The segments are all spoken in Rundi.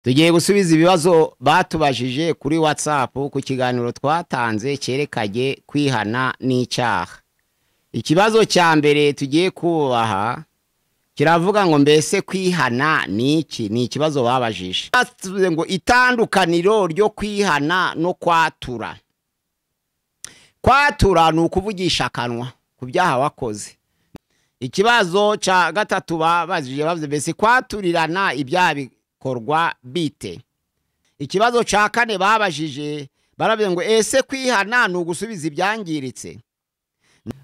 Tugiye gusubiza ibibazo batubajije kuri WhatsApp ku kiganiro twatanze cyerekanye kwihana n'icyaha. Ikibazo cya mbere tugiye kubaha kiravuga ngo mbese kwihana ni iki? Ni ikibazo babajije. Batuze ngo itandukaniro ryo kwihana no kwatura. Kwatura ni ukuvugisha akanwa ku byaha wakoze. Ikibazo cya gatatu babajije bavuze mbese kwaturirana ibyaha bikorwa bite? Ikibazo cya kane babajije baravuze ngo ese kwihana ni ugusubiza ibyangiritse?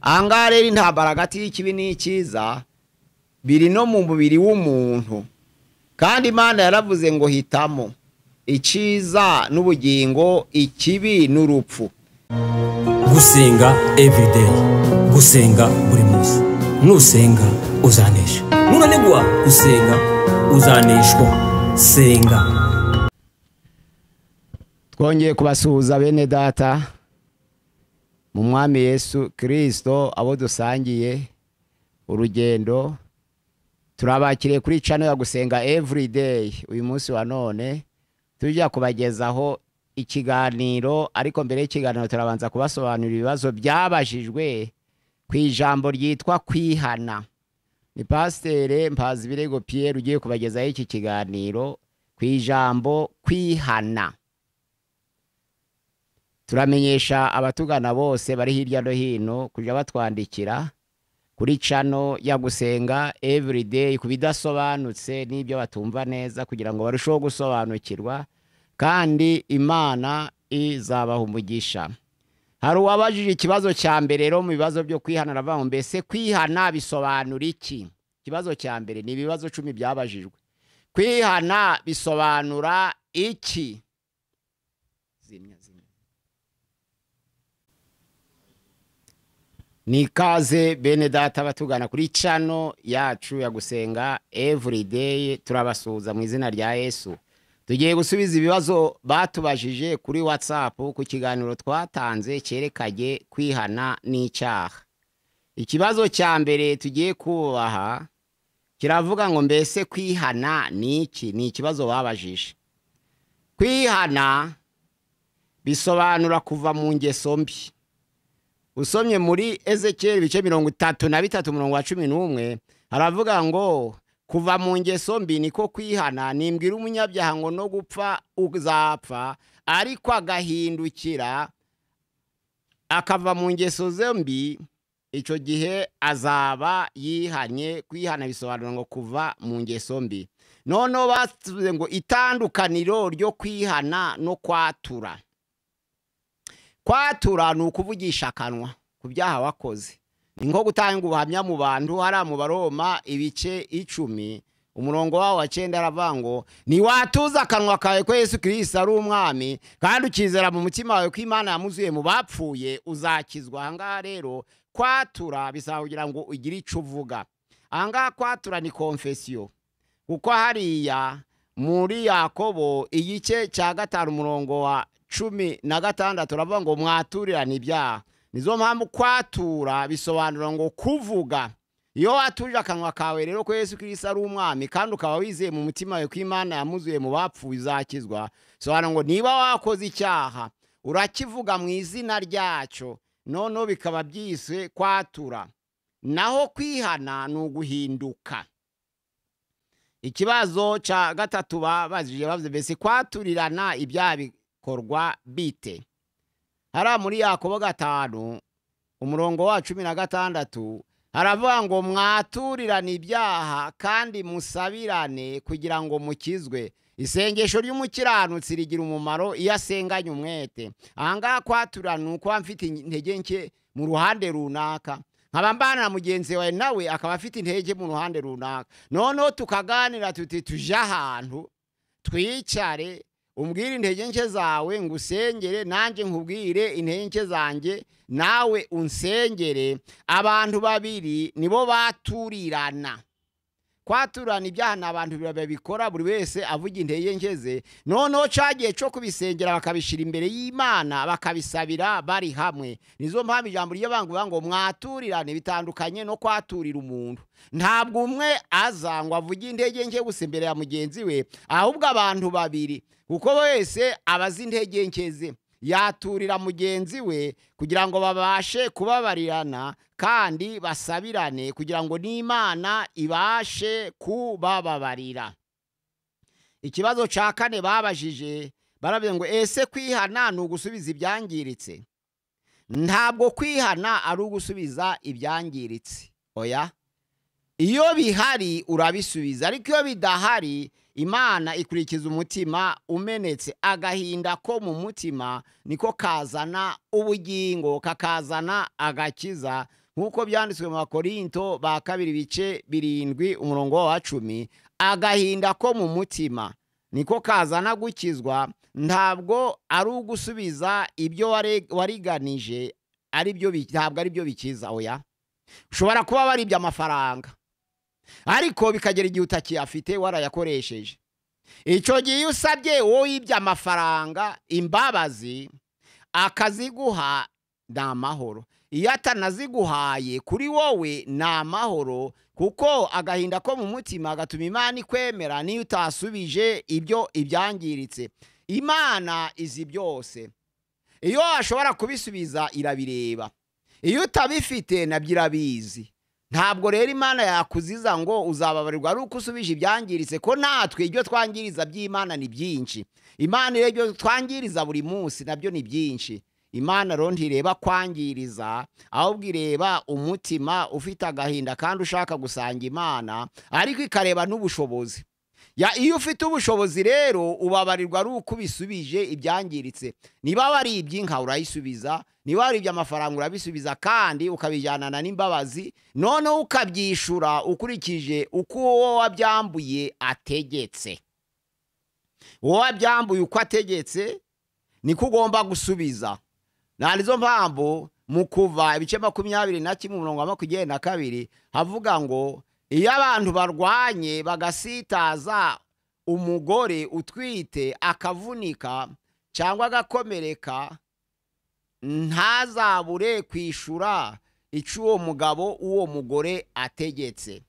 Ahangaha rero intambara hagati y'ikibi n'icyiza biri no mu mubiri w'umuntu, kandi Imana yaravuze ngo hitamo icyiza n'ubugingo, ikibi n'urupfu. Gusenga everyday, gusenga buri munsi. Nusenga uzanesha, nunanigwa gusenga uzaneshwa. Senga. Twongeye kubasuhuza bene data mu Mwami Yesu Kristo, abo dusangiye urugendo. Turabakiriye kuri channel ya Gusenga Everyday. Uyu munsi wa none tujya kubagezaho ikiganiro, ariko mbere y'ikiganiro turabanza kubasobanurira ibibazo byabajijwe ku ijambo ryitwa kwihana. Ni Pasiteri Mpazibirego Pierre ugiye kubagezaho iki kiganiro ku ijambo kwihana. Turamenyesha abatugana bose bari hirya no hino kujya batwandikira kuri channel ya Gusenga Everyday ku bidasobanutse n'ibyo batumva neza, kugira ngo barusheho gusobanukirwa, kandi Imana izabaha umugisha. Hari uwabajije ikibazo cya mbere rero mu bibazo byo kwihana, aravuga ngo mbese kwihana bisobanura iki? Ikibazo cya mbere ni ibibazo 10 byabajijwe. Kwihana bisobanura iki? Zimya zimya. Ni kaze bene data batugana kuri channel yacu ya Gusenga Everyday, turabasuhuza mu izina rya Yesu. Tugiye gusubiza ibibazo batubajije kuri WhatsApp ku kiganiro twatanze cyerekanye kwihana n'icyaha. Ikibazo cya mbere tugiye kubaha kiravuga ngo mbese kwihana ni iki? Ni ikibazo babajije. Kwihana bisobanura kuva mu ngeso mbi. Usomye muri Ezekiel ibice 33 umurongo wa 11 haravuga ngo kuva mu ngeso mbi niko kwihana, nimbwira umunyabyaha ngo no gupfa uzapfa, ariko agahindukira akava mu ngeso ze mbi, icyo gihe azaba yihanye. Kwihana bisobanura ngo kuva mu ngeso mbi. Noneho basubize ngo itandukaniro ryo kwihana no kwatura. Kwatura ni ukuvugisha akanwa ku byaha wakoze. Ni nko gutanga ubuhamya mu bantu. Hari mu Baroma ibice 10 umurongo wawo wa 9 aravuga ngo niwatuza akanwa kawe ko Yesu Kristo ari umwami, kandi ukizera mu mutima wawe ko Imana yamuzuye mu bapfuye, uzakizwa. Ahangaha rero kwatura bisaba kugira ngo ugire icyo uvuga. Ahangaha kwatura ni confession, kuko hariya muri Yakobo igice cya 5 umurongo wa 16 turavuga ngo mwaturirane ibyaha. Nizo mpamvu kwatura bisobanura ngo kuvuga. Iyo watuje akanwa kawe rero ko Yesu Kristo ari umwami, kandi ukaba wizeye mu mutima wawe ko Imana yamuzuye mu bapfuye, uzakizwa. Sobanura ngo niba wakoze icyaha urakivuga mu izina ryacyo, noneho bikaba byiswe kwatura. Naho kwihana ni uguhinduka. Ikibazo cya gatatu babajije bavuze mbese kwaturirana ibyaha bikorwa bite? Hari muri Yakobo 5 umurongo wa 16 haravuga ngo mwaturirane ibyaha kandi musabirane kugira ngo mukizwe. Isengesho ry'umukiranutsi rigira umumaro iyo asenganye umwete. Ahangaha kwaturana ni uko mfite intege nke mu ruhande runaka, nkaba mbana na mugenzi wawe nawe akaba afite intege mu ruhande runaka, noneho tukaganira tuti tuje ahantu twicare, umbwire intege nke zawe ngusengere, nanjye nkubwire intege nke zanjye nawe unsengere. Abantu babiri nibo baturirana. Kwaturana ibyaha ni abantu babikora, buri wese avuga intege nke ze. Noneho cyagiye cyo kubisengera bakabishyira imbere y'Imana, bakabisabira bari hamwe. Nizo mpamvu ijambo ry'abantu ngo mwaturirane bitandukanye no kwaturira umuntu. Ntabwo umwe aza ngo avuge intege nke gusa imbere ya mugenzi we, ahubwo abantu babiri, kuko wese abazi intege nke ze, yaturira mugenzi we kugira ngo babashe kubabarirana kandi basabirane, kugira ngo n'Imana ibashe kubababarira. Ikibazo cya kane babajije baravuze ngo ese kwihana ni ugusubiza ibyangiritse? Ntabwo kwihana ari ugusubiza ibyangiritse, oya. Iyo bihari urabisubiza, ariko iyo bidahari Imana ikurikiza umutima umenetse. Agahinda ko mu mutima niko kazana ubugingo, kakazana agakiza, nk'uko byanditswe mu Bakorinto ba kabiri ibice 7 umurongo wa 10. Agahinda ko mu mutima niko kazana gukizwa, ntabwo ari ugusubiza ibyo wariganije, ari byo ntabwo ari byo bikiza, oya. Ushobora kuba waribye amafaranga, ariko bikagera igihe utakiyafite warayakoresheje. Icyo gihe iyo usabye wowe yibye amafaranga imbabazi akaziguha, ni amahoro. Iyo atanaziguhaye kuri wowe ni amahoro, kuko agahinda ko mu mutima gatuma Imana ikwemera niyo utasubije ibyo ibyangiritse. Imana izi byose, iyo ashobora kubisubiza irabireba, iyo utabifite nabyo irabizi. Ntabwo rero Imana yakuziza ngo uzababarirwa ari uko usubije ibyangiritse, ko natwe ibyo twangiriza by'Imana ni byinshi. Imana rero ibyo twangiriza buri munsi nabyo ni byinshi. Imana rero ntireba kwangiriza, ahubwo ireba umutima ufite agahinda kandi ushaka gusanga Imana, ariko ikareba n'ubushobozi. Iyo ufite ubushobozi rero ubabarirwa ari uko ubisubije ibyangiritse. Niba waribye inka urayisubiza, niba waribye amafaranga urabisubiza, kandi ukabijyanana n'imbabazi, noneho ukabyishura ukurikije uko uwo wabyambuye ategetse. Uwo wabyambuye uko ategetse niko ugomba gusubiza. Nizo mpamvu mu Kuva ibice 21 umurongo wa 22 havuga ngo iyo abantu barwanye bagasitaza umugore utwite akavunika cyangwa agakomereka, ntazabure kwishura icyo uwo mugabo uwo mugore ategetse.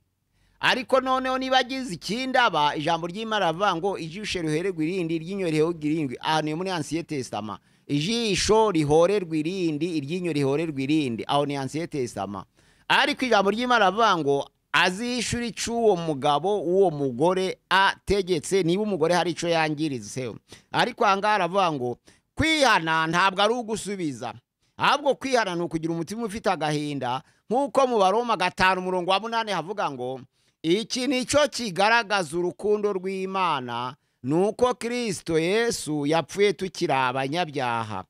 Ariko noneho niba agize ikindi aba, ijambo ry'Imana rivuga ngo ijisho rihererwa irindi, iryinyo rihorerwa irindi. Aha ni muri Ancien Testament, ijisho rihorerwa irindi, iryinyo rihorerwa irindi, aho ni Ancien Testament. Ariko ijambo ry'Imana rivuga ngo azishura icyo uwo mugabo uwo mugore ategetse, niba umugore hari icyo yangiritseho. Ariko aha ngaha aravuga ngo kwihana ntabwo ari ugusubiza, ahubwo kwihana ni ukugira umutima ufite agahinda, nk'uko mu Baroma 5 umurongo wa 8 havuga ngo iki nicyo kigaragaza urukundo rw'Imana, nuko Kristo Yesu yapfuye tukiri abanyabyaha.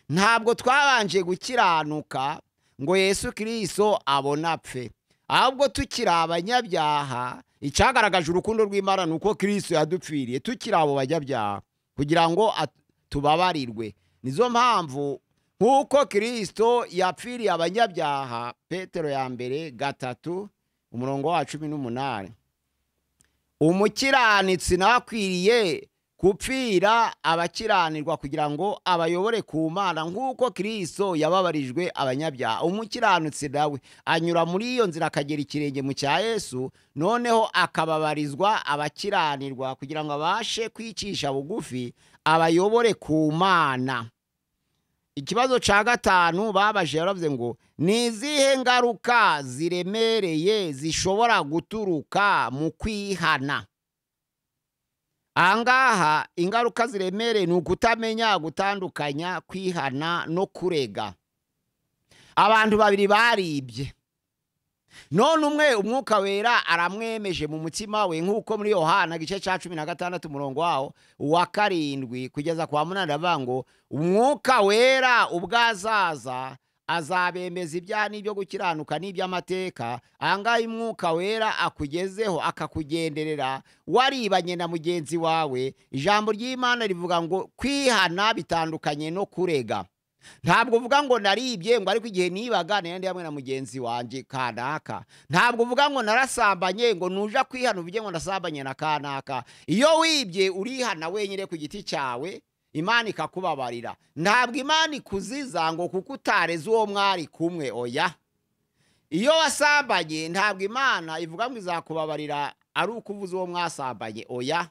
Ntabwo twabanje gukiranuka ngo Yesu Kristo abone apfe, ahubwo tukiri abanyabyaha. Icyagaragaje urukundo rw'Imana nuko Kristo yadupfiriye tukiri abo banyabyaha, kugira ngo tubabarirwe. Nizo mpamvu nkuko Kristo yapfiriye abanyabyaha, Petero ya mbere 3 umurongo wa 18, umukiranitsi nakwiriye kupfira abakiranirwa kugira ngo abayobore ku Mana, nkuko Kristo yababarijwe abanyabyaha. Umukiranutsi nawe anyura muri iyo nzira akagera ikirenge mu cya Yesu, noneho akababarizwa abakiranirwa kugira ngo abashe kwicisha bugufi abayobore ku Mana. Ikibazo cya 5 babaje yaravuze ngo ni izihe ngaruka ziremereye zishobora guturuka mu kwihana? Ahangaha ingaruka ziremereye ni ukutamenya gutandukanya kwihana no kurega. Abantu babiri baribye, none umwe umwuka wera aramwemeje mu mutima we, nk'uko muri Yohana gice cya 16 umurongo wawo wa 7 kugeza kwa 8 avuga ngo umwuka wera ubwazaza azabemeza ibyaha n'ibyo gukiranuka n'iby'amateka. Ahangaha umwuka wera akugezeho akakugenderera waribanye na mugenzi wawe. Ijambo ry'Imana rivuga ngo kwihana bitandukanye no kurega. Ntabwo uvuga ngo naribye ngo ariko igihe nibaga nari hamwe na mugenzi wanjye kanaka. Ntabwo uvuga ngo narasambanye ngo nuja kwihana uvuge ngo nasambanye na kanaka. Iyo wibye urihana wenyine ku giti cyawe, Imana ikakubabarira. Ntabwo Imana ikuziza ngo kuko utareze uwo mwari kumwe, oya. Iyo wasambanye ntabwo Imana ivuga ngo izakubabarira ari ukuvuza uwo mwasambanye, oya.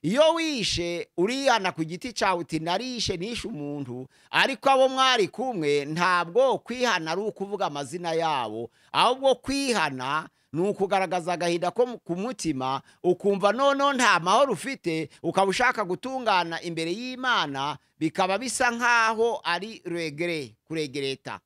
Iyo wishe urihana ku giti cyawe uti narishe nishe umuntu, ariko abo mwari kumwe ntabwo kwihana ari ukuvuga amazina yabo, ahubwo kwihana ni ukugaragaza agahinda ko ku mutima, ukumva noneho nta mahoro ufite, ukaba ushaka gutungana imbere y'Imana, bikaba bisa nkaho ari regret, kuregereta.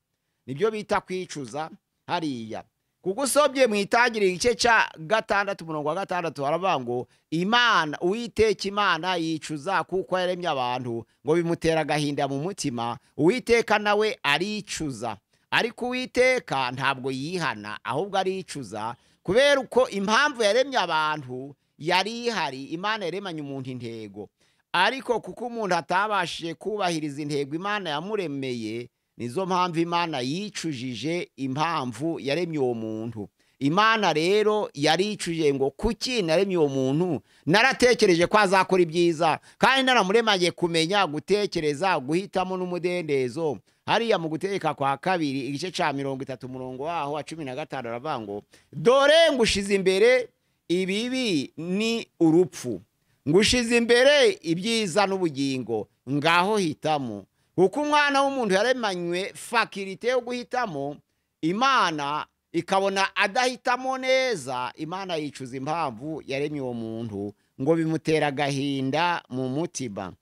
Nibyo bita kwicuza hariya. Kuko usobye mu Itangiriro igice cya 6 umurongo wa 6 haravuga ngo Imana, Uwiteka Imana yicuza kuko yaremye abantu, ngo bimutera agahinda mu mutima. Uwiteka nawe aricuza, ariko Uwiteka ntabwo yihana, ahubwo aricuza kubera uko impamvu yaremye abantu yari ihari. Imana yaremanye umuntu intego, ariko kuko umuntu atabashije kubahiriza intego Imana yamuremeye, nizo mpamvu Imana yicujije impamvu yaremye uwo muntu. Imana rero yaricujije ngo kuki naremye uwo muntu, naratekereje ko azakora ibyiza, kandi naramuremanye kumenya gutekereza guhitamo n'umudendezo. Hariya mu Gutegeka kwa kabiri igice cya 30 umurongo waho wa 15 aravuga ngo dore ngushize imbere ibibi ni urupfu, ngushize imbere ibyiza n'ubugingo, ngaho hitamo. Kuko umwana w'umuntu yaremanywe fakirite yo guhitamo, Imana ikabona adahitamo neza, Imana yicuza impamvu yaremye uwo muntu, ngo bimutera agahinda mu mutima.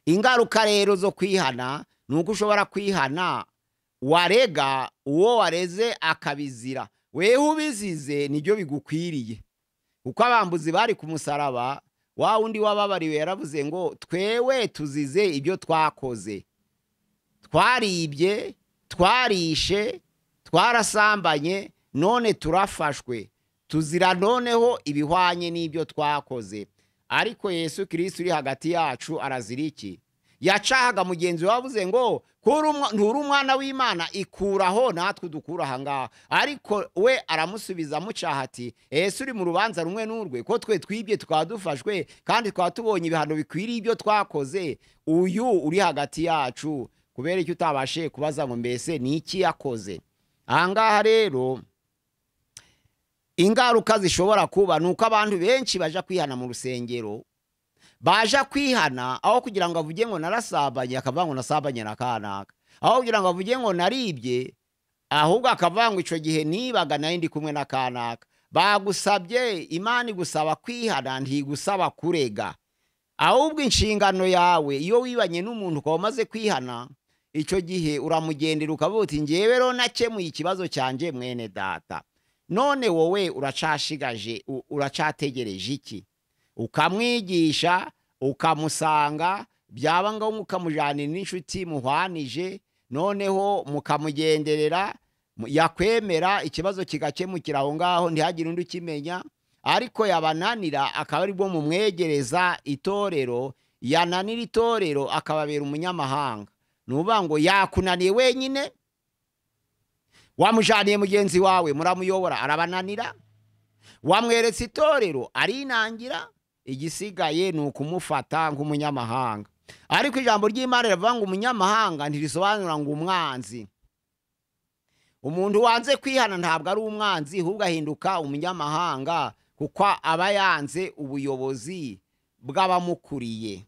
Ingaruka rero zo kwihana ni uko ushobora kwihana warega uwo wareze akabizira, wewe ubizize nibyo bigukwiriye. Kuko abambuzi bari ku musaraba, wa wundi wababariwe yaravuze ngo twewe tuzize ibyo twakoze, twaribye, twarishe, twarasambanye, none turafashwe, tuzira noneho ibihwanye n'ibyo twakoze. Ariko Yesu Kristo uri hagati yacu arazira iki? Yacahaga mugenzi wavuze ngo nturi umwana w'Imana, ikuraho natwe dukura ahangaha. Ariko we aramusubiza amucaha ati ese uri mu rubanza rumwe n'urwe, ko twe twibye tukaba dufashwe kandi tukaba tubonye ibihano bikwiriye ibyo twakoze, uyu uri hagati yacu kubera icyo utabashe kubaza ngo mbese ni iki yakoze? Ahangaha rero ingaruka zishobora kuba nuko abantu benshi baja kwihana mu rusengero, baja kwihana aho kugira ngo avuge ngo narasabanye akavuga ngo nasabanye na kanaka, aho kugira ngo avuge ngo naribye ahubwo akavuga ngo ico gihe nibaga nari ndi kumwe na kanaka. Bagusabye, Imana igusaba kwihana, ntigusaba kurega. Ahubwo inshingano yawe iyo wibanye n'umuntu ukaba umaze kwihana, ico gihe uramugendera ukavuga uti njyewe rero nakemuye ikibazo cyanje mwene data, none wowe uracashigaje, uracategereje iki? Ukamwigisha, ukamusanga, byaba ngombwa ukamujanira n'inshuti muhwanije, noneho mukamugenderera, yakwemera ikibazo kigakemukira aho ngaho ntihagire undi ukimenya. Ariko yabananira akaba aribwo mumwegereza itorero, yananira itorero akababera umunyamahanga. Nuvuga ngo yakunaniye wenyine, wamujaniye mugenzi wawe muramuyobora arabananira, wamweretse itorero arinangira, igisigaye ni ukumufata nk'umunyamahanga. Ariko ijambo ry'Imana rivuga ngo umunyamahanga ntirisobanura ngo umwanzi. Umuntu wanze kwihana ntabwo ari umwanzi, ahubwo ahinduka umunyamahanga kuko aba yanze ubuyobozi bw'abamukuriye.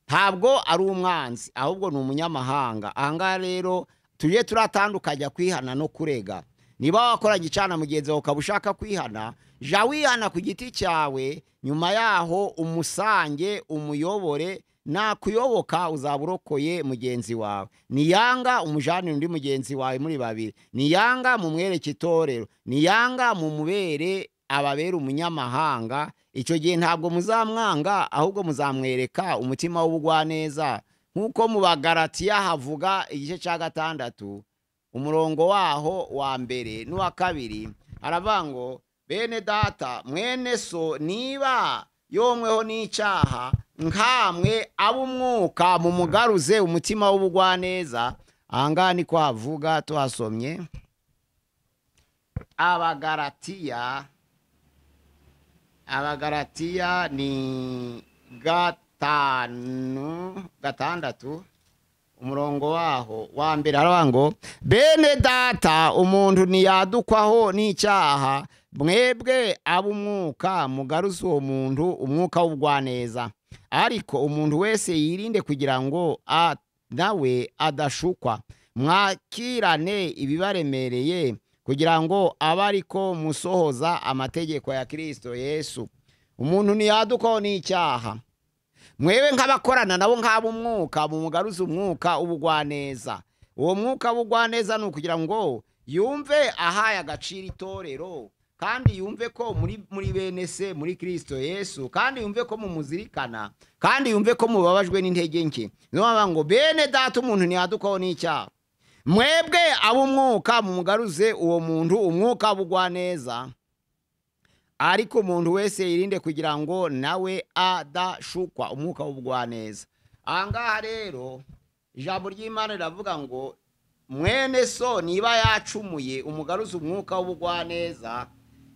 Ntabwo ari umwanzi, ahubwo ni umunyamahanga. Ahangaha rero tujye turatandukanya kwihana no kurega. Niba wakoranye icana mugenzi wawe ukaba ushaka kwihana, ja wihana ku giti cyawe, nyuma yaho umusange umuyobore, nakuyoboka uzaba urokoye mugenzi wawe. Niyanga umujanire undi mugenzi wawe muri babiri, niyanga mumwereke itorero, niyanga mumubere ababera umunyamahanga. Icyo gihe ntabwo muzamwanga, ahubwo muzamwereka umutima w'ubugwaneza. Nkuko mu Bagalatiya havuga igice cya 6 umurongo waho wa mbere n'uwa kabiri, aravuga ngo bene data mwene so niba yomweho n'icyaha, nkamwe ab'umwuka mumugaruze umutima w'ubugwaneza. Ahangaha ni ko havuga, tuhasomye Abagalatiya ni 5:6 umurongo waho wa mbere haravuga ngo bene data, umuntu ntiyadukwaho n'icyaha, mwebwe ab'umwuka mugaruze uwo muntu umwuka w'ubugwaneza. Ariko umuntu wese yirinde kugira ngo nawe adashukwa. Mwakirane ibibaremereye kugira ngo abe ariko musohoza amategeko ya Kristo Yesu. Umuntu ntiyadukwaho n'icyaha, mwewe nk'abakorana nabo nk'ab'umwuka mumugaruze umwuka w'ubugwaneza. Uwo mwuka w'ubugwaneza ni ukugira ngo yumve ahaye agaciro itorero, kandi yumve ko muri bene se muri Kristo Yesu, kandi yumve ko mumuzirikana, kandi yumve ko mubabajwe n'intege nke. Niyo mpamvu ngo bene data, umuntu ntiyadukwaho n'icyaha, mwebwe ab'umwuka mumugaruze uwo muntu umwuka w'ubugwaneza. Ariko umuntu wese yirinde kugira ngo nawe adashukwa, umwuka w'ubugwaneza. Ahangaha rero ijambo ry'Imana riravuga ngo mwene so niba yacumuye umugaruze umwuka w'ubugwaneza.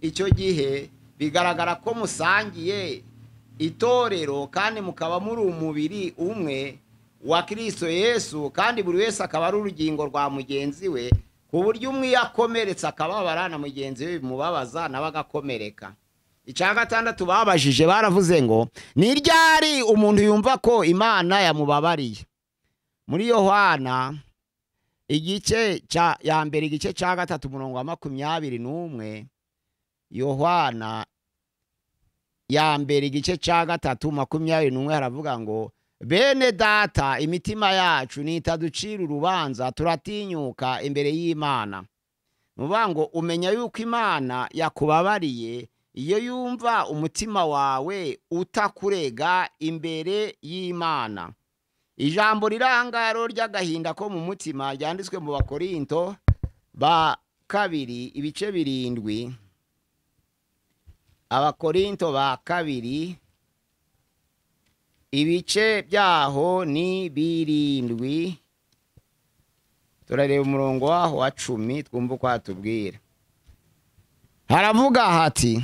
Icyo gihe bigaragara ko musangiye itorero, kandi mukaba muri umubiri umwe wa Kristo Yesu, kandi buri wese akaba ari urugingo rwa mugenzi we, ku buryo umwe yakomeretse akababara na mugenzi we bimubabaza nawe agakomereka. Icya gatandatu babajije baravuze ngo ni ryari umuntu yumva ko Imana yamubabariye? Muri Yohana igice cya ya mbere igice cya 3 umurongo wa 21, Yohana ya mbere igice cya 3 21 haravuga ngo bene data, imitima yacu nitaducira urubanza, turatinyuka imbere y'Imana. Nuvuga ngo umenya yuko Imana yakubabariye iyo yumva umutima wawe utakurega imbere y'Imana. Ijambo rirangaro ry'agahinda ko mu mutima ryanditswe mu Bakorinto ba 2 ibice 7. Abakorinto ba 2 ibice byaho ni 7. Turareba umurongo waho wa 10 twumva uko atubwira. Haravuga hati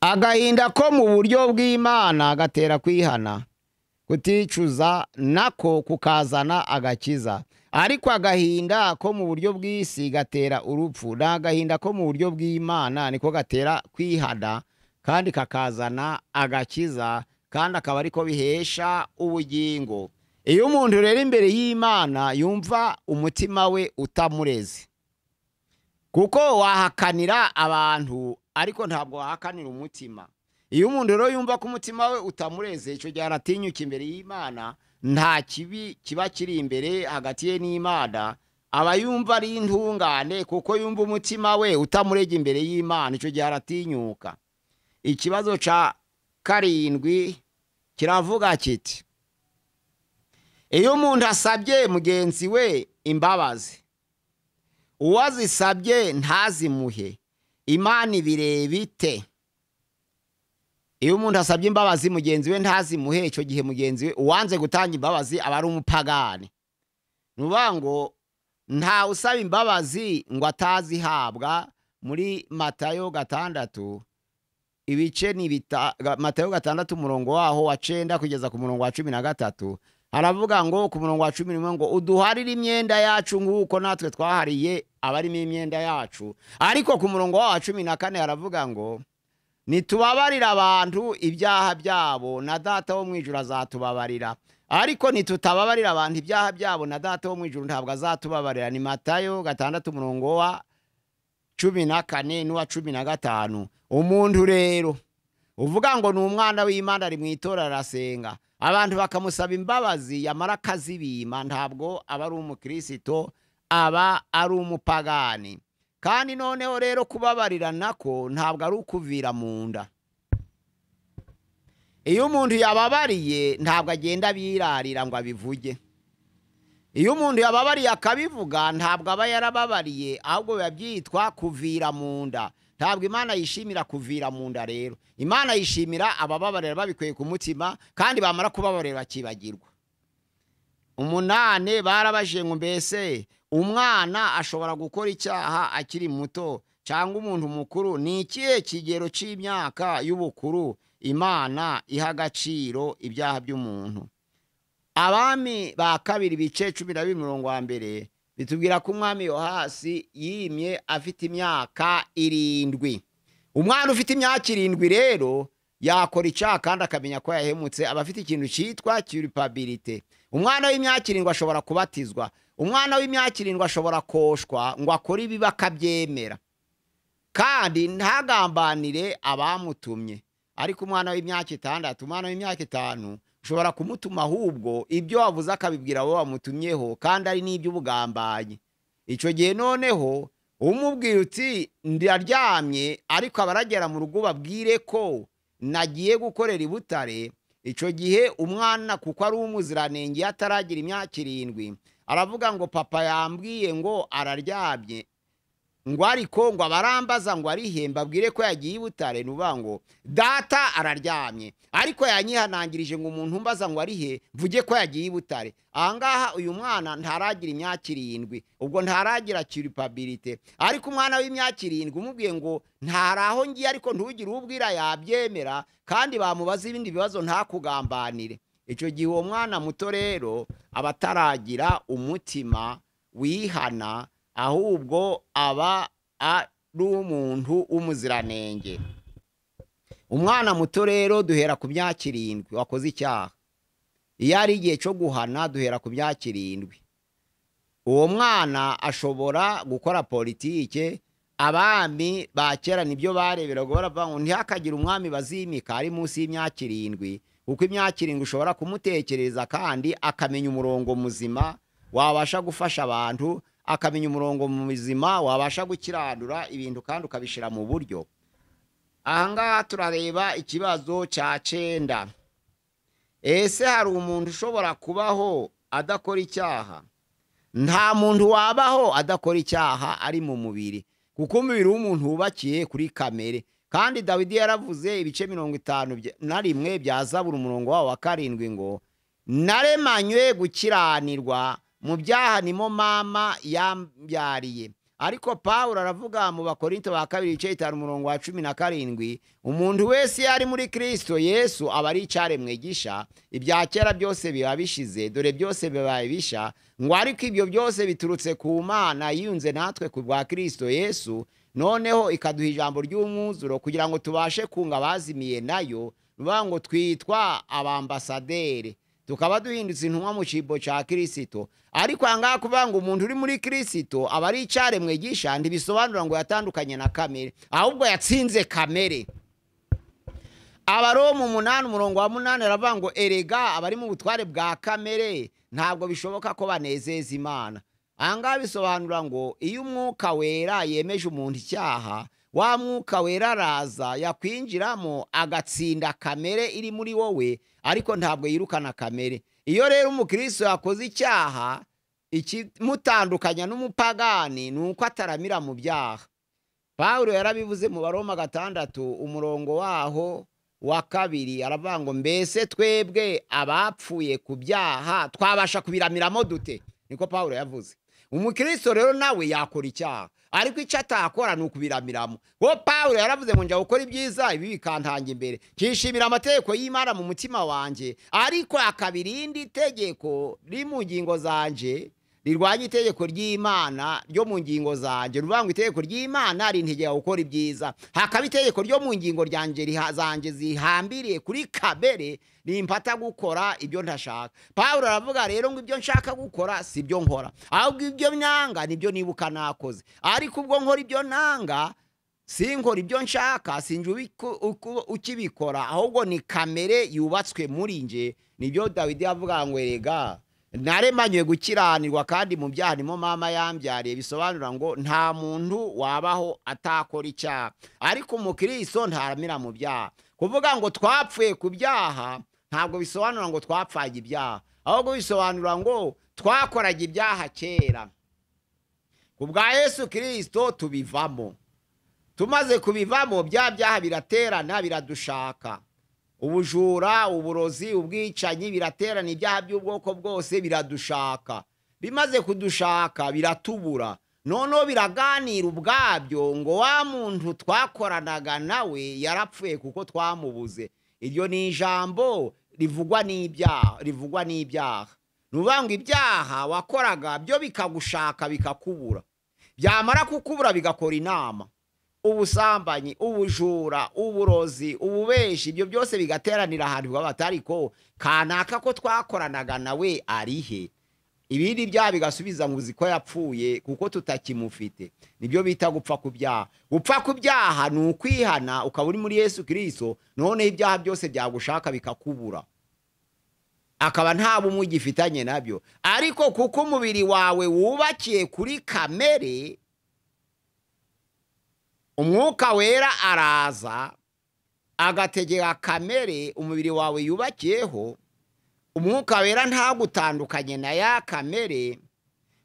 agahinda ko mu buryo bw'Imana gatera kwihana, kuticuza nako kukazana agakiza. Ariko agahinda ko mu buryo bw'isi gatera urupfu, n'agahinda ko mu buryo bw'Imana niko gatera kwihana kandi kakazana agakiza, kandi akaba ariko bihesha ubugingo. Iyo umuntu rero imbere y'Imana yumva umutima we utamureze, kuko wahakanira abantu ariko ntabwo wahakanira umutima. Iyo umuntu rero yumva ko umutima we utamureze, icyo gihe aratinyuka imbere y'Imana, nta kibi kiba kiri imbere hagati ye n'Imana, aba yumva ari intungane kuko yumva umutima we utamurege imbere y'Imana, icyo gihe aratinyuka. Ikibazo cya 7 kiravuga kiti iyo umuntu asabye mugenzi we imbabazi, uwazisabye ntazimuhe, Imana ibireba ite? Iyo umuntu asabye imbabazi mugenzi we ntazimuhe, icyo gihe mugenzi we uwanze gutanga imbabazi aba ari umupagani. Nuvuga ngo nta usaba imbabazi ngo atazihabwa. Muri Matayo 6 ibice ni Matayo 6 umurongo waho wa 9 kugeza ku murongo wa 13 haravuga ngo ku murongo wa 11 ngo uduharire imyenda yacu nk'uko natwe twahariye abarimo imyenda yacu. Ariko ku murongo wa 14 haravuga ngo nitubabarira abantu ibyaha byabo na data wo mu ijuru azatubabarira, ariko nitutababarira abantu ibyaha byabo na data wo mu ijuru ntabwo azatubabarira. Ni Matayo 6 umurongo wa 14 n'uwa 15. Umuntu rero uvuga ngo ni umwana w'Imana ari mu itora arasenga, abantu bakamusaba imbabazi yamara akazibima, ntabwo aba ari umukristo, aba ari umupagani. Kandi noneho rero kubabarira nako ntabwo ari ukuvira mu nda. Iyo umuntu yababariye ntabwo agenda abirarira ngo abivuge. Iyo umuntu yababariye akabivuga ntabwo aba yarababariye, ahubwo biba byitwa kuvira mu nda. Ntabwo Imana yishimira kuvira mu nda. Rero Imana yishimira abababarira babikuye ku mutima, kandi bamara kubabarira bakibagirwa. 8 barabajije ngo mbese umwana ashobora gukora icyaha akiri muto cyangwa umuntu mukuru? Ni ikihe kigero cy'imyaka y'ubukuru Imana iha agaciro ibyaha by'umuntu? Abami ba kabiri ibice 12 umurongo wa 1 bitubwira ko umwami Yohasi yimye afite imyaka 7. Umwana ufite imyaka 7 rero yakora icyaha kandi akamenya ko yahemutse, aba afite ikintu cyitwa culpabilité. Umwana w'imyaka 7 ashobora kubatizwa, umwana w'imyaka 7 ashobora koshwa ngo akore ibibi akabyemera, kandi ntagambanire abamutumye. Ariko umwana w'imyaka 6, umwana w'imyaka 5 ushobora kumutuma ahubwo ibyo wavuze akabibwira abo bamutumyeho, kandi ari n'iby'ubugambanyi. Icyo gihe noneho umubwira uti ndaryamye, ariko abaragera mu rugo babwire ko nagiye gukorera i Butare. Icyo gihe umwana kuko ari umuziranenge ataragira imyaka 7 aravuga ngo papa yambwiye ngo araryamye, ngo ariko ngo abarambaza ngo arihe mbabwire ko yagiye i Butare. Nuvuga ngo data araryamye ariko yanyihanangirije ngo umuntu umbaza ngo arihe mvuge ko yagiye i Butare. Ahangaha uyu mwana ntaragira imyaka 7, ubwo ntaragira culpabilité. Ariko umwana w'imyaka 7 umubwiye ngo ntaraho ngiye ariko ntugire ubwira yabyemera, kandi bamubaza ibindi bibazo ntakugambanire. Icyo gihe uwo mwana muto rero aba ataragira umutima wihana, ahubwo aba ari umuntu w'umuziranenge. Umwana muto rero duhera ku myaka 7 wakoze icyaha. Iyo ari igihe cyo guhana duhera ku myaka 7. Uwo mwana ashobora gukora politike. Abami ba kera nibyo bareberaga, baravuga ngo ntihakagire umwami bazimika ari munsi y'imyaka 7, kuko imyaka 7 ushobora kumutekereza kandi akamenya umurongo muzima wabasha gufasha abantu, akamenya umurongo muzima wabasha gukiranura ibintu kandi ukabishira mu buryo. Ahangaha turareba ikibazo cya 9. Ese hari umuntu ushobora kubaho adakora icyaha? Nta muntu wabaho adakora icyaha ari mu mubiri, kuko umubiri w'umuntu wubakiye kuri kamere. Kandi Dawidi yaravuze ibice 51 bya Zaburi umurongo wawo wa 7 ngo naremanywe gukiranirwa, mu byaha nimo mama yambyariye. Ariko Pawulo aravuga mu Bakorinto ba kabiri ibice 5 umurongo wa 17, umuntu wese yari muri Kristo Yesu aba ari icyaremwe gisha, ibya kera byose biba bishize, dore byose bibaye bisha, ngo ariko ibyo byose biturutse ku Mana yiyunze natwe ku bwa Kristo Yesu, noneho ikaduha ijambo ry'umwuzuro kugira ngo tubashe kunga abazimiye nayo, bivuga ngo twitwa abambasaderi, tukaba duhindutse intumwa mu cibo ca Kristo. Ariko ahangaha kuvuga ngo umuntu uri muri Kristo aba ari icyaremwe gisha ntibisobanura ngo yatandukanye na kamere, ahubwo yatsinze kamere. Abaroma 8 umurongo wa 8 aravuga ngo erega abari mu butware bwa kamere ntabwo bishoboka ko banezeza Imana. Ahangaha bisobanura ngo iyo umwuka wera yemeje umuntu icyaha, wa mwuka wera araza yakwinjiramo agatsinda kamere iri muri wowe, ariko ntabwo yirukana kamere. Iyo rero umukristo yakoze icyaha, ikimutandukanya n'umupagani ni uko ataramira mu byaha. Pawulo yarabivuze mu Baroma 6 umurongo waho wa 2, aravuga ngo mbese twebwe abapfuye ku byaha twabasha kubiramiramo dute? Niko Pawulo yavuze. Umukristo rero nawe yakora icyaha, ariko icyo atakora ni ukubiramiramo. Wo Pawulo yaravuze ngo njya gukora ibyiza ibi bikantanga imbere, kishimira amategeko y'Imana mu mutima wanje, ariko akabirindi tegeko riri mu ngingo zanje rirwanya itegeko ry'Imana ryo mu ngingo zanje. Ruvuga ngo itegeko ry'Imana rintegeka gukora ibyiza, hakaba itegeko ryo mu ngingo ryanje zanje zihambiriye kuri kamere rimpata gukora ibyo ntashaka. Pawulo aravuga rero ngo ibyo nshaka gukora si byo nkora, ahubwo ibyo nanga nibyo nibuka nakoze. Ariko ubwo nkora ibyo nanga sinkora ibyo nshaka, sinje ukibikora, ahubwo ni kamere yubatswe muri nje. Nibyo Dawidi yavuga ngo erega naremanywe gukiranirwa kandi mu byaha nimo mama yambyariye. Bisobanura ngo nta muntu wabaho atakora icyaha, ariko umukristo ntaramira mu byaha. Kuvuga ngo twapfuye ku byaha ntabwo bisobanura ngo twapfaga ibyaha, ahubwo bisobanura ngo twakoraga ibyaha kera, ku bwa Yesu Kristo tubivamo. Tumaze kubivamo, bya byaha biraterana biradushaka. Ubujura, uburozi, ubwicanyi biraterana, ibyaha by'ubwoko bwose biradushaka. Bimaze kudushaka biratubura. Noneho biraganira ubwabyo ngo wa muntu twakoranaga nawe yarapfuye kuko twamubuze. Iryo ni ijambo rivugwa n'ibyaha, rivugwa n'ibyaha. Nuvuga ngo ibyaha wakoraga byo bikagushaka bikakubura. Byamara kukubura bigakora inama. Ubusambanyi, ubujura, uburozi, ububeshi, ibyo byose bigateranira ahantu batariko kanaka ko twakoranaga nawe arihe. Ibindi byaha bigasubiza ngo uzi ko yapfuye kuko tutakimufite. Nibyo bita gupfa ku byaha. Gupfa ku byaha ni ukwihana ukaba uri muri Yesu Kristo, none ibyaha byose byagushaka bikakubura, akaba nta bumwe ugifitanye nabyo. Ariko kuko umubiri wawe wubakiye kuri kamere, Umwuka Wera araza agategeka kamere umubiri wawe yubakiyeho. Umwuka Wera ntagutandukanye na ya kamere.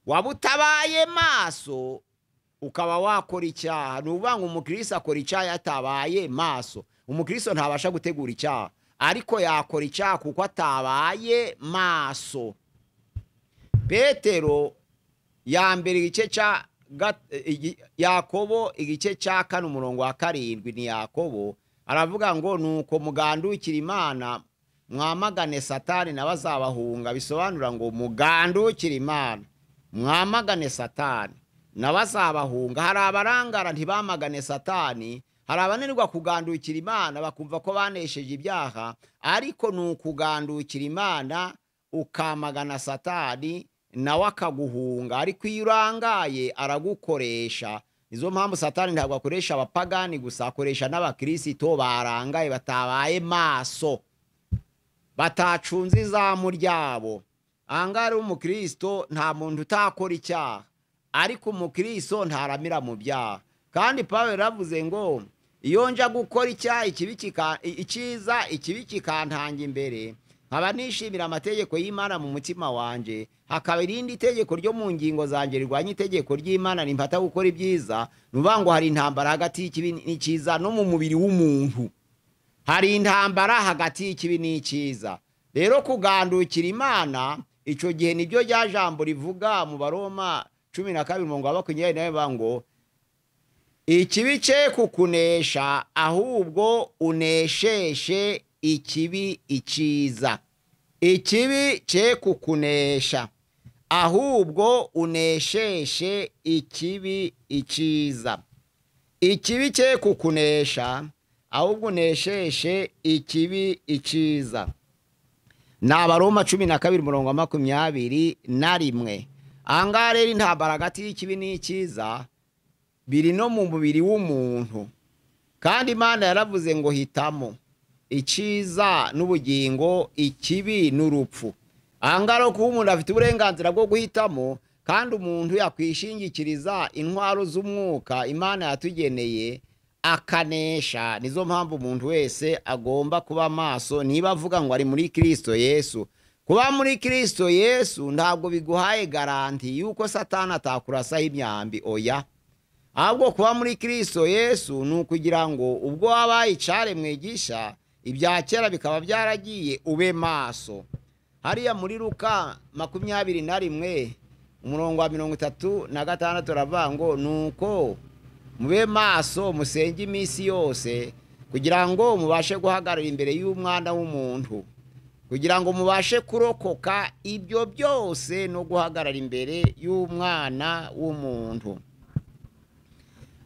Waba utabaye maso ukaba wakora icyaha. Ni ukuvuga ngo umukristo akora icyaha yatabaye maso. Umukristo ntabasha gutegura icyaha, ariko yakora icyaha kuko atabaye maso. Petero ya mbere igice cya Yakobo igice cya 4 umurongo wa 7 ni Yakobo aravuga ngo nuko mugandukira Imana mwamagane Satani nabazabahunga. Bisobanura ngo mugandukira Imana mwamagane Satani nabazabahunga. Hari abarangara ntibamagane Satani, hari abananirwa kugandukira Imana bakumva ko banesheje ibyaha, ariko ni ukugandukira Imana ukamagana Satani nawe akaguhunga. Ariko iyo urangaye aragukoresha. Izo mpamvu Satani ntabwo akoresha abapagani gusa, akoresha n'abakristo barangaye batabaye maso, batacunze izamu ryabo. Ahangaha umukristo nta muntu utakora icyaha, ariko umukristo ntaramira mu byaha. Kandi Pawulo yaravuze ngo iyo nja gukora icyaha icyiza ikibi kikantanga imbere, nkaba nishimira amategeko y'Imana mu mutima wanje, hakaba irindi tegeko ryo mu ngingo zanjye rirwanya itegeko ry'Imana rimpata gukora ibyiza. Nuvuga ngo hari intambara hagati y'ikibi n'icyiza no mu mubiri w'umuntu. Hari intambara hagati y'ikibi n'icyiza. Rero kugandukira Imana icyo gihe nibyo rya jambo rivuga mu Baroma 12 umurongo wa 24 ngo ikibi cye kukunesha ahubwo unesheshe ikibi icyiza. Ikibi cye kukunesha ahubwo unesheshe ikibi icyiza. Ikibi cye kukunesha ahubwo unesheshe ikibi icyiza. Ni Abaroma 12 umurongo wa 21. Ahangaha rero intambara hagati y'ikibi n'icyiza biri no mu mubiri w'umuntu. Kandi Imana yaravuze ngo hitamo icyiza n'ubugingo, ikibi n'urupfu. Ahangaha kuba umuntu afite uburenganzira bwo guhitamo, kandi umuntu yakwishingikiriza intwaro z'umwuka Imana yatugeneye akanesha. Nizo mpamvu umuntu wese agomba kuba maso niba avuga ngo ari muri Kristo Yesu. Kuba muri Kristo Yesu ntabwo biguhaye garanti yuko Satani atakurasaho imyambi, oya. Ahubwo kuba muri Kristo Yesu ni ukugira ngo ubwo wabaye icaremwe gisha, ibya kera bikaba byaragiye, ube maso. Hariya muri Luka 21 umurongo wa 36 aravuga ngo nuko mube maso musenge iminsi yose kugira ngo mubashe guhagarara imbere y'umwana w'umuntu, kugira ngo mubashe kurokoka ibyo byose no guhagarara imbere y'umwana w'umuntu.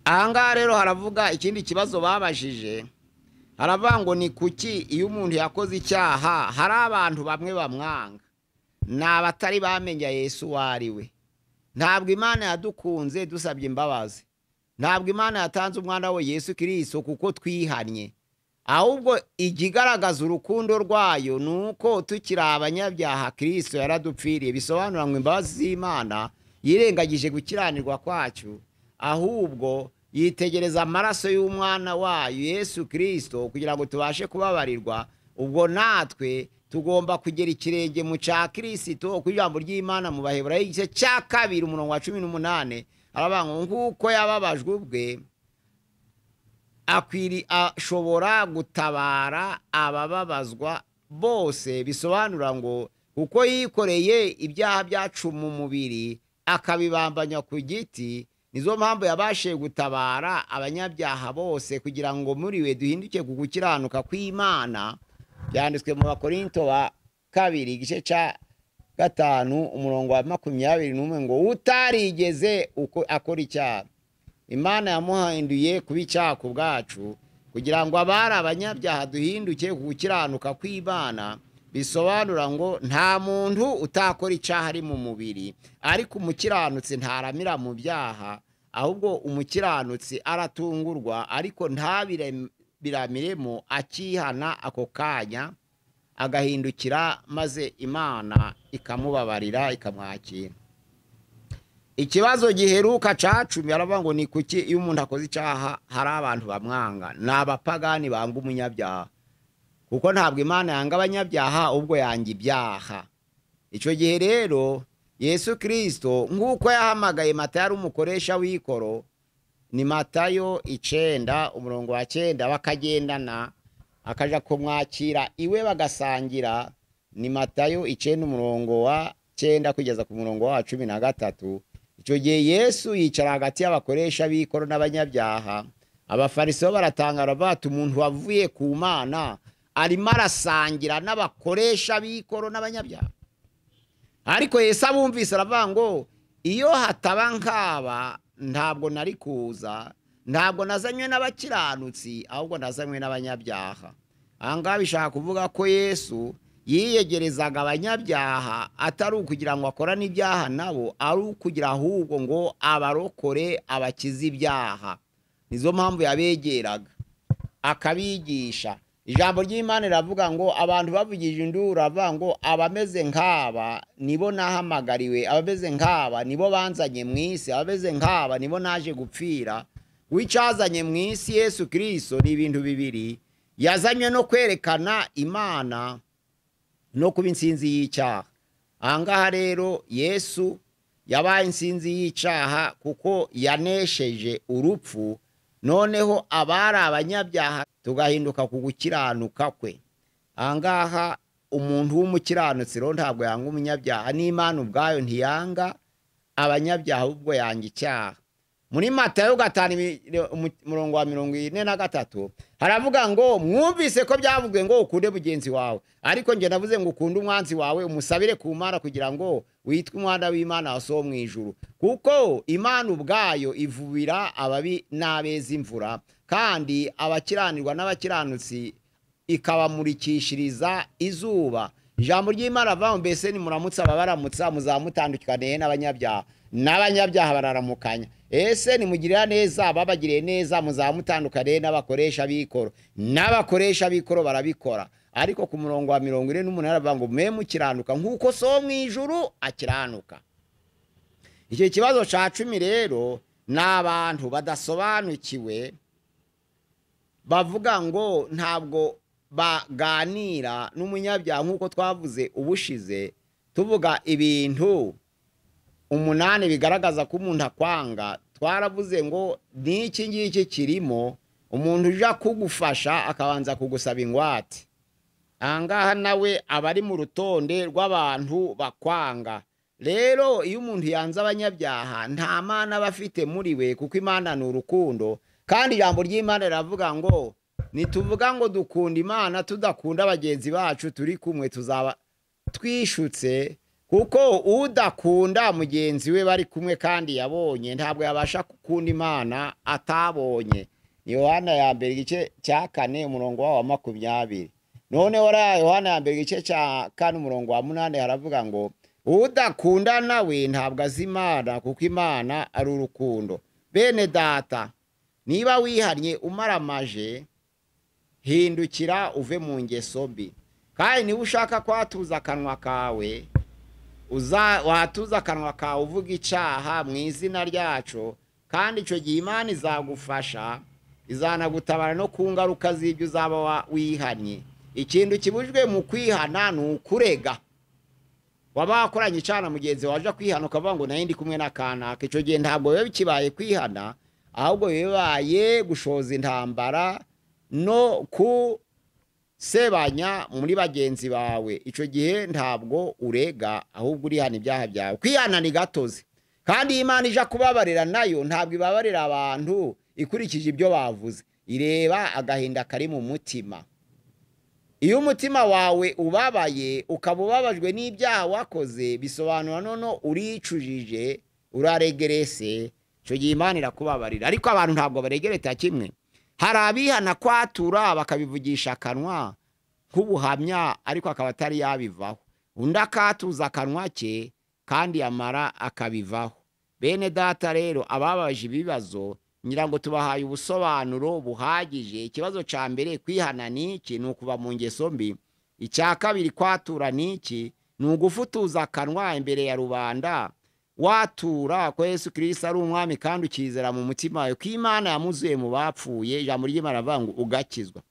Ahangaha rero haravuga ikindi kibazo babajije, haravuga ngo ni kuki iyo umuntu yakoze icyaha hari abantu bamwe bamwanga? Ni abatari bamenya Yesu uwo ari we. Ntabwo Imana yadukunze dusabye imbabazi, ntabwo Imana yatanze umwana we Yesu Kristo kuko twihannye, ahubwo ikigaragaza urukundo rwayo nuko tukiri abanyabyaha Kristo yaradupfiriye. Bisobanura ngo imbabazi z'Imana yirengagije gukiranirwa kwacu, ahubwo yitegereza amaraso y'umwana wayo Yesu Kristo kugira ngo tubashe kubabarirwa. Ubwo natwe tugomba kugera ikirenge mu cya Kristo, ku ijambo ry'Imana mu Baheburayo igice cya 2 umurongo wa 18 aravuga ngo nk'uko yababajwe ubwe Ashobora gutabara abababazwa bose, bisobanura ngo kuko yikoreye ibyaha byacu mu mubiri akabibambanya ku giti, nizo mpamvu yabashije gutabara abanyabyaha bose kugira ngo muri we duhinduke ku gukiranuka kw'Imana. Byanditswe mu Bakorinto ba kabiri igice cya 5 umurongo wa 21 ngo utarigeze uko akora icyaha, Imana yamuhinduye kuba icyaha ku bwacu kugira ngo abari abanyabyaha duhinduke ku gukiranuka kw'Imana. Bisobanura ngo nta muntu utakora icyaha ari mu mubiri, ariko umukiranutsi ntaramira mu byaha, ahubwo umukiranutsi aratungurwa ariko ntabiramiremo, akihana ako kanya agahindukira, maze Imana ikamubabarira ikamwakira. Ikibazo giheruka ca 10 aravuga ngo ni kuki iyo umuntu akoze icyaha hari abantu bamwanga? Ni abapagani banga umunyabyaha, kuko ntabwo Imana yanga abanyabyaha, ubwo yanga ibyaha. Icyo gihe rero Yesu Kristo nk'uko yahamagaye Matayo ari umukoresha w'ikoro, ni Matayo 9 umurongo wa 9, bakagendana akaja kumwakira iwe bagasangira. Ni Matayo 9 umurongo wa 9 kugeza ku murongo wa 13. Icyo gihe Yesu yicara hagati y'abakoresha b'ikoro n'abanyabyaha. Abafarisayo baratangara bati umuntu wavuye ku Mana arimo arasangira n'abakoresha b'ikoro n'abanyabyaha. Ariko Yesu abumvise aravuga ngo iyo hataba nk'aba ntabwo nari kuza, ntabwo nazanywe n'abakiranutsi, ahubwo nazanywe n'abanyabyaha. Aha ngaha bishaka kuvuga ko Yesu yiyegerezaga abanyabyaha atari ukugira ngo akorane ibyaha nabo, ari ukugira ahubwo ngo abarokore abakize ibyaha. Nizo mpamvu yabegeraga akabigisha. Ijambo ry'Imana riravuga ngo abantu bavugije induru, ravuga ngo abameze nk'aba nibo nahamagariwe, abameze nk'aba nibo banzanye mu isi, abameze nk'aba nibo naje gupfira. Wicazanye mu isi Yesu Kristo ni ibintu bibiri: yazanywe no kwerekana Imana no kuba insinzi y'icyaha. Aha ngaha rero Yesu yabaye insinzi y'icyaha kuko yanesheje urupfu, noneho abari abanyabyaha tugahinduka ku gukiranuka kwe. Aha ngaha umuntu w'umukiranutsi rero ntabwo yanga umunyabyaha, n'Imana ubwayo ntiyanga abanyabyaha, ubwo yanga icyaha. Muri Matayo 5 umurongo wa 43 haravuga ngo mwumvise ko byavuzwe ngo ukunde mugenzi wawe, ariko nge navuze ngo ukunde umwanzi wawe, umusabire ku Mana kugira ngo witwe umwana w'Imana so mu ijuru, kuko Imana ubwayo ivubira ababi n'abeza imvura, kandi abakiranirwa n'abakiranutsi ikabamurikishiriza izuba. Ijambo ry'Imana avuga mbese ni muramutsa ababaramutsa muzamutandukaniye n'abanyabyaha, n'abanyabyaha bararamukanya. Ese nimugirira neza ababagiriye neza muzamutandukaniye n'abakoresha b'ikoro, n'abakoresha b'ikoro barabikora. Ariko ku murongo wa 48 aravuga ngo mwe mukiranuka nk'uko so mu ijuru akiranuka. Icyo kibazo ca 10 rero ni abantu badasobanukiwe bavuga ngo ntabwo baganira n'umunyabyaha nk'uko twavuze ubushize, tuvuga ibintu 8 bigaragaza ko umuntu akwanga. Twaravuze ngo n'iki ngiki kirimo umuntu uja kugufasha akabanza kugusaba ingwate. Aha ngaha nawe aba ari mu rutonde rw'abantu bakwanga. Rero iyo umuntu yanze abanyabyaha nta Mana aba afite muri we, kuko Imana ni urukundo. Kandi ijambo ry'Imana riravuga ngo nituvuga ngo dukunda Imana tudakunda bagenzi bacu turi kumwe tuzaba twishutse, kuko udakunda mugenzi we bari kumwe kandi yabonye ntabwo yabasha gukunda Imana atabonye. Yohana ya mbere igice cya 4 umurongo wa 20. None ora Yohana ya mbere igice cya 4 umurongo wa 8 haravuga ngo udakunda nawe ntabwo azi Imana, kuko Imana ari urukundo. Bene data, niba wihannye umaramaje, hindukira uve mu ngeso mbi. Kandi niba ushaka kwatuza akanwa kawe, watuza akanwa kawe uvuga icyaha mu izina ryacu, kandi icyo gihe Imana izagufasha, izanagutabara no ku ngaruka z'ibyo uzaba wihannye. Ikintu kibujwe mu kwihana ni ukurega. Waba wakoranye icyaha na mugenzi waje kwihana ukavuga ngo nari ndi kumwe na kanaka, icyo gihe ntabwo biba bikibaye kwihana, ahubwo bibaye gushoza intambara no kusebanya muri bagenzi bawe. Icyo gihe ntabwo urega, ahubwo urihana ibyaha byawe. Kwihana ni gatozi, kandi Imana ija kubabarira nayo ntabwo ibabarira abantu ikurikije ibyo bavuze, ireba agahinda kari mu mutima. Iyo umutima wawe ubabaye, ukaba ubabajwe n'ibyaha wakoze, bisobanura nono uricujije, uraregerese, icyo gihe Imana irakubabarira. Ariko abantu ntabwo baregereta kimwe. Hari abihana kwatura bakabivugisha akanwa nk'ubuhamya, ariko akaba atari yabivaho. Undi akatuza akanwa ke kandi yamara akabivaho. Bene data rero, ababaje ibibazo ngira ngo tubahaye ubusobanuro buhagije. Ikibazo cya mbere, kwihana ni iki? Ni ukuva mu ngeso mbi. Icya kabiri, kwatura ni iki? Ni ugufutuza akanwa imbere ya rubanda, watura ko Yesu Kristo ari umwami kandi ukizera mu mutima wawe ko Imana yamuzuye mu bapfuye. Ijambo ry'Imana rivuga ngo ugakizwa.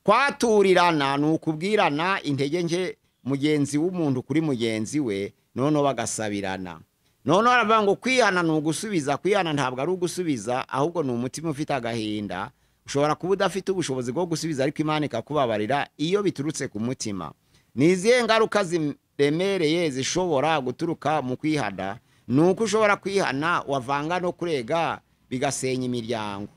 Kwaturirana ni ukubwirana intege nke mugenzi w'umuntu kuri mugenzi we, noneho bagasabirana. Noneho aravuga ngo kwihana ni ugusubiza. Kwihana ntabwo ari ugusubiza, ahubwo ni umutima ufite agahinda. Ushobora kuba udafite ubushobozi bwo gusubiza, ariko Imana ikakubabarira iyo biturutse ku mutima. Ni izihe ngaruka ziremereye zishobora guturuka mu kwihana? Ni uko ushobora kwihana wavanga no kurega, bigasenya imiryango.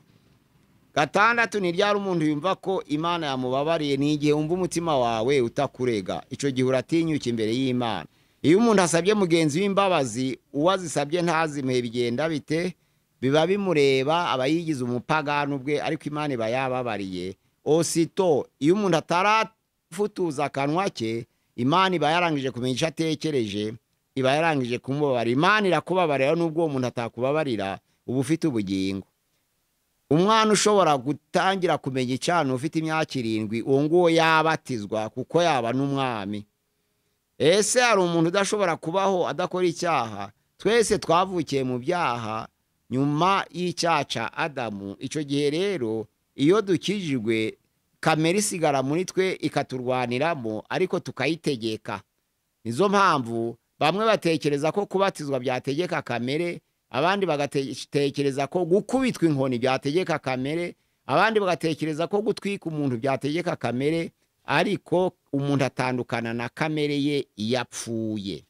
Gatandatu, ni ryari umuntu yumva ko Imana yamubabariye? Ni igihe wumva umutima wawe utakurega. Icyo gihe uratinyuka imbere y'Imana. Iyo umuntu asabye mugenzi w'imbabazi, uwazisabye ntazimuhe, bigenda bite? Biba bimureba, aba yigize umupagani ubwe, ariko Imana iba yababariye. Osito iyo umuntu atarafutuza akanwa ke, Imana iba yarangije kumenya icyo atekereje, iba yarangije kumubabarira. Imana irakubabarira nubwo uwo muntu atakubabarira, uba ufite ubugingo. Umwana ushobora gutangira kumenya icana ufite imyaka 7, uwo nguwo yabatizwa kuko yaba n'umwami. Ese hari umuntu udashobora kubaho adakora icyaha? Twese twavukiye mu byaha nyuma y'icyaha cya Adamu. Icyo gihe rero iyo dukijijwe, kamere isigara muri twe ikaturwaniramo, ariko tukayitegeka. Nizo mpamvu bamwe batekereza ko kubatizwa byategeka kamere, abandi bagatekereza ko gukubitwa inkoni byategeka kamere, abandi bagatekereza ko gutwika umuntu byategeka kamere, ariko umuntu atandukana na kamere ye iyo apfuye.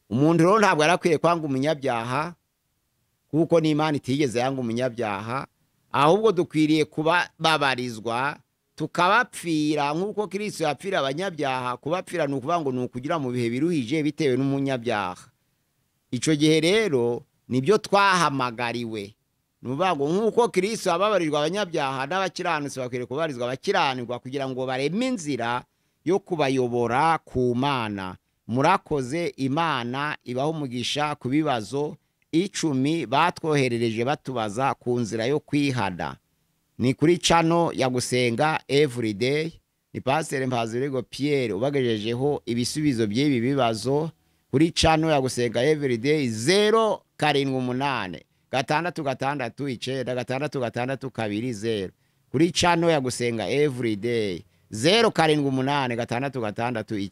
Umuntu rero ntabwo yarakwiye kwanga umunyabyaha, kuko n'Imana itigeze yanga umunyabyaha, ahubwo dukwiriye kubabarizwa tukabapfira nk'uko Kristo yapfira abanyabyaha. Kubapfira ni ukuvuga ngo ni ukugira mu bihe biruhije bitewe n'umunyabyaha. Icyo gihe rero nibyo twahamagariwe. Ni ukuvuga ngo nk'uko Kristo yababarijwe abanyabyaha, n'abakiranutsi bakwiriye kubabarizwa abakiranirwa, kugira ngo bareme inzira yo kubayobora ku Mana. Murakoze, Imana ibaho umugisha ku bibazo 10 batwoherereje batubaza ku nzira yo kwihana. Ni kuri channel ya Gusenga Everyday. Ni Pastor Mpazurego Pierre ubagejejeho ibisubizo by'ibi bibazo kuri channel ya Gusenga Everyday. 0 7 8 6 6 9 6 6 2 0 kuri channel ya Gusenga Everyday. 0 7 8 6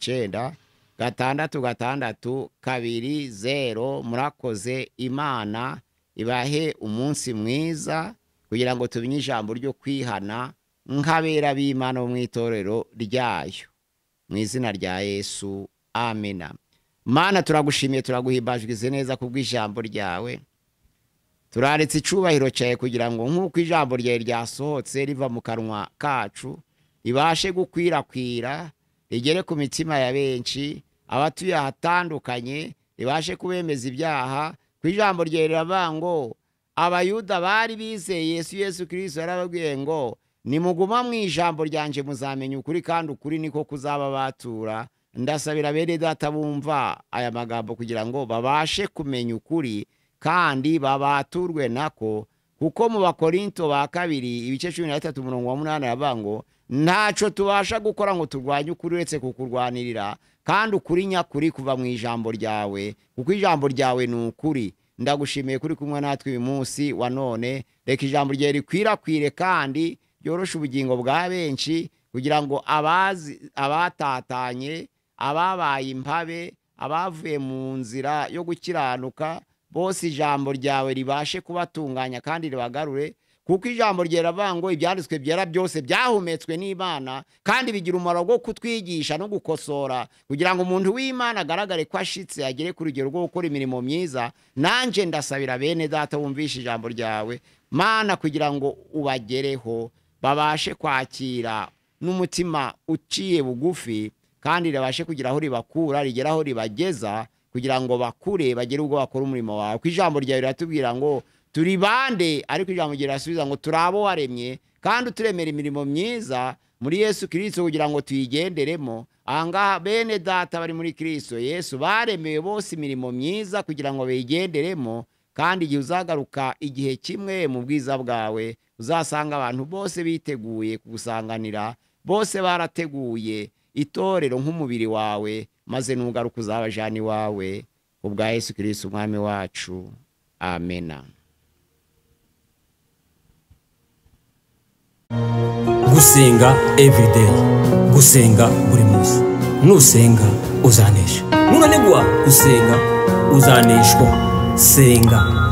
6 9 6 6 2 0. Murakoze, Imana ibahe umunsi mwiza, kugira ngo tumenye ijambo ryo kwihana nk'abera b'Imana bo mu itorero ryayo. Mu izina rya Yesu, amena. Mana, turagushimiye, turaguhimbajwe neza kubw'ijambo ryawe. Turaretse icubahiro cyawe kugira ngo nk'uko ijambo ryawe ryasohotse riva mu kanwa kacu, ribashe gukwirakwira, rigere ku mitima ya benshi abatuye ahatandukanye, ribashe kubemeza ibyaha. Ku ijambo ryawe riravuga ngo Abayuda bari bizeye Yesu, Yesu Kristo yarababwiye ngo nimuguma mu ijambo ryanje muzamenya ukuri, kandi ukuri niko kuzaba batura. Ndasabira bene data bumva aya magambo kugira ngo babashe kumenya ukuri kandi babaturwe nako, kuko mu Bakorinto ba kabiri ibice 13 umurongo wa 8 aravuga ngo ntaco tubasha gukora ngo turwanye ukuri uretse kukurwanirira, kandi ukuri nyakuri kuva mu ijambo ryawe, kuko ijambo ryawe ni ukuri. Ndagushimiye kuri kumwe natwe uyu munsi wa none. Reka ijambo ryawe rikwirakwire kandi ryoroshe ubugingo bwa benshi, kugira ngo abatatanye, ababaye impabe, abavuye mu nzira yo gukiranuka Bose ijambo ryawe ribashe kubatunganya kandi ribagarure, kuko ijambo ryeravuga ngo ibyanditswe byera byose byahumetswe n'Imana kandi bigira umumaro wo kutwigisha no gukosora, kugira ngo umuntu w'Imana agaragare ko ashitse, agere ku rugero rwo gukora imirimo myiza. Nanje ndasabira bene data bumvishe ijambo ryawe Mana, kugira ngo ubagereho babashe kwakira n'umutima uciye bugufi, kandi ribashe kugira aho ribakura, rigera aho ribageza, kugira ngo bakure bagere ubwo bakora umurimo wawe. Kuko ijambo ryawe riratubwira ngo turi bande, ariko ijambo rirasubiza ngo turi abo waremye, kandi uturemera imirimo myiza muri Yesu Kristo kugira ngo tuyigenderemo. Ahangaha bene data bari muri Kristo Yesu baremewe bose imirimo myiza kugira ngo bayigenderemo, kandi igihe uzagaruka igihe kimwe mu bwiza bwawe uzasanga abantu bose biteguye kugusanganira, bose barateguye itorero nk'umubiri wawe, maze nugaruka uzabajana iwawe ubwa Yesu Kristo umwami wacu. Amena. Gusenga everyday, gusenga buri munsi. Nusenga uzanesha, nunanigwa gusenga uzaneshwa. Senga.